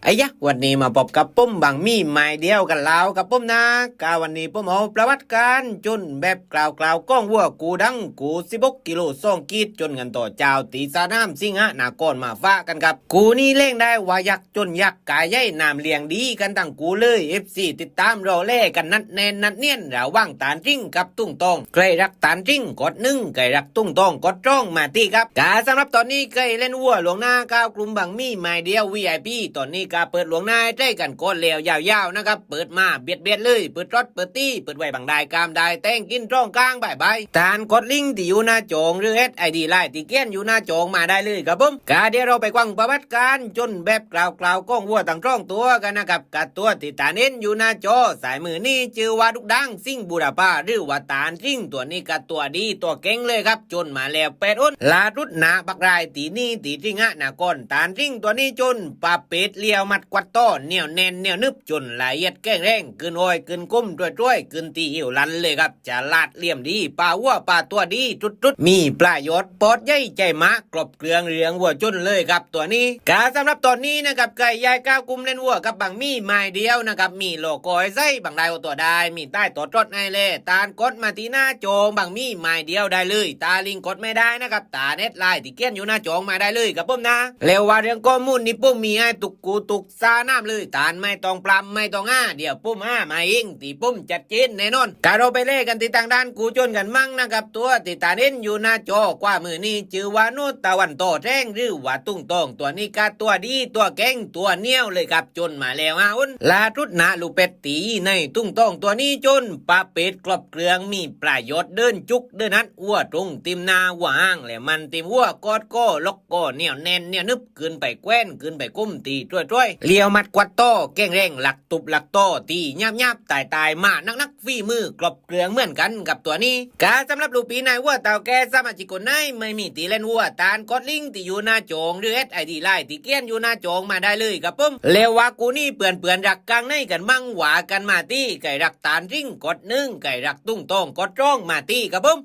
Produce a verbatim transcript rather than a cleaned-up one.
ไอ้ยะ วันนี้มาปบกับผมบังหมีไม้เดียวกันแล้วกับผมนะ กาวันนี้ผมเอาประวัติการจนแบบกล่าวๆของวัวกู้ดังกู้สิบหกกิโลสองขีดจนกันต่อเจ้าตีสนามสิงหนครมาฝากกันครับ กู้นี้เล่งได้ว่ายักษ์จนยักษ์กายใหญ่น้ำเลี้ยงดีกันตั้งกู้เลย เอฟซี ติดตามรอแลกันนัดแน่นนัดเนียนระหว่างตานริ่งกับตุ้งตอง ใครรักตานริ่งกดหนึ่ง ใครรักตุ้งตองกดสองมาตี้ครับ กาสำหรับตอนนี้ใครเล่นวัวหลวงหน้าก้าวกลุ่มบังหมีไม้เดียว วีไอพี ตอนนี้กาเปิดหลวงหน้าให้ใช้กันก่อนแล้วยาวๆนะครับ เปิดมาเบียดๆเลย เปิดรถเปิดตี้ เปิดไว้บังได้กามได้แตงกินร้องกลางบ่ายๆ ตานกดลิงก์ที่อยู่หน้าจองหรือ แอด ไอ ดี ไลน์ที่เขียนอยู่หน้าจองมาได้เลยครับผม กาเดี๋ยวเราไปกว้างประวัติการจนแบบกล่าวๆของวัวตั้งสองตัวกันนะครับ กาตัวที่ตานเห็นอยู่หน้าจอซ้ายมือนี้ชื่อว่าดุกดังสิงห์บูรพา หรือว่าตานริ่งตัวนี้กาตัวดีตัวเก่งเลยครับ จนมาแล้วแปดหน ลาดรุดหนาบักรายตีนี้ตีริ่งหนคร ตานริ่งตัวนี้จนปาเป็ดเลี้ยวมัดกวัดต่อเหนียวแน่นเหนียวนึบจนละเอียดแข็งแรง ขึ้นอ้อยขึ้นกุ้มช่วยๆ ขึ้นตีอิ๋วลันเลยครับ ฉลาดเหลี่ยมดี ปาวัวปาตัวดีจุดๆ มีประโยชน์ปอดใหญ่ใจหมากรอบเครื่องเรื่องวัวจนเลยครับตัวนี้ กาสำหรับตอนนี้นะครับ ใครยายก้าวกลุ่มเล่นวัวกับบังหมีไม้เดียวนะครับ มีโลโก้ไอ้ไส้บังได้เอาตัวได้ มีใต้ตัวจดให้เลย ตานกดมาที่หน้าจองบังหมีไม้เดียวได้เลย ตาลิงกดไม่ได้นะครับ ตาเน็ตไลน์ที่เขียนอยู่หน้าจองมาได้เลยครับผมนะ แล้วว่าเรื่องข้อมูลนี่ผมมีให้ทุกกู้ทุกสนามเลย ตานไม่ต้องปรำไม่ต้องอ้า เดี๋ยวผมอ้ามาเอง ที่ผมจัดเจนแน่นอน กาเราไปเล่กันที่ทางด้านกู้จนกันมั่งนะครับ ตัวที่ตานเห็นอยู่หน้าจอขวามือนี้ชื่อว่าโนตตะวันต่อแรง หรือว่าตุ้งตองตัวนี้กาตัวดีตัวเก่งตัวเหนียวเลยครับ จนมาแล้วห้าหน ลาดรุดหนาลูกเป็ดตีในตุ้งตองตัวนี้จนปาเป็ดกรอบเครื่องมีประโยชน์เดินจุกเดินนัดวัวตรงติมหน้าวัวห้างและมันติมวัวกอดก้อล็อกก้อเหนียวแน่นเหนียวนึบ ขึ้นไปแคว้นขึ้นไปกุ้มตีช่วยๆ เลี้ยวมัดกวัดต่อแข็งแรงหลักตุบหลักต่อตีหยาบๆ ตายๆ มานักๆ ฝีมือกรอบเครื่องเหมือนกันกับตัวนี้ กาสำหรับลูกปีนายวัวเต่าแก่สมาชิกคนไหนไม่มีตีเล่นวัว ตานกดลิงก์ที่อยู่หน้าจองหรือ แอด ไอ ดี ไลน์ที่เขียนอยู่หน้าจองมาได้เลยครับผม แล้วว่ากู้นี้เปื่อนๆรักกลางในกันมั่งว่ากันมาตี้ ใครรักตานริ่งกดหนึ่ง ใครรักตุ้งตองกดสองมาตี้ครับผม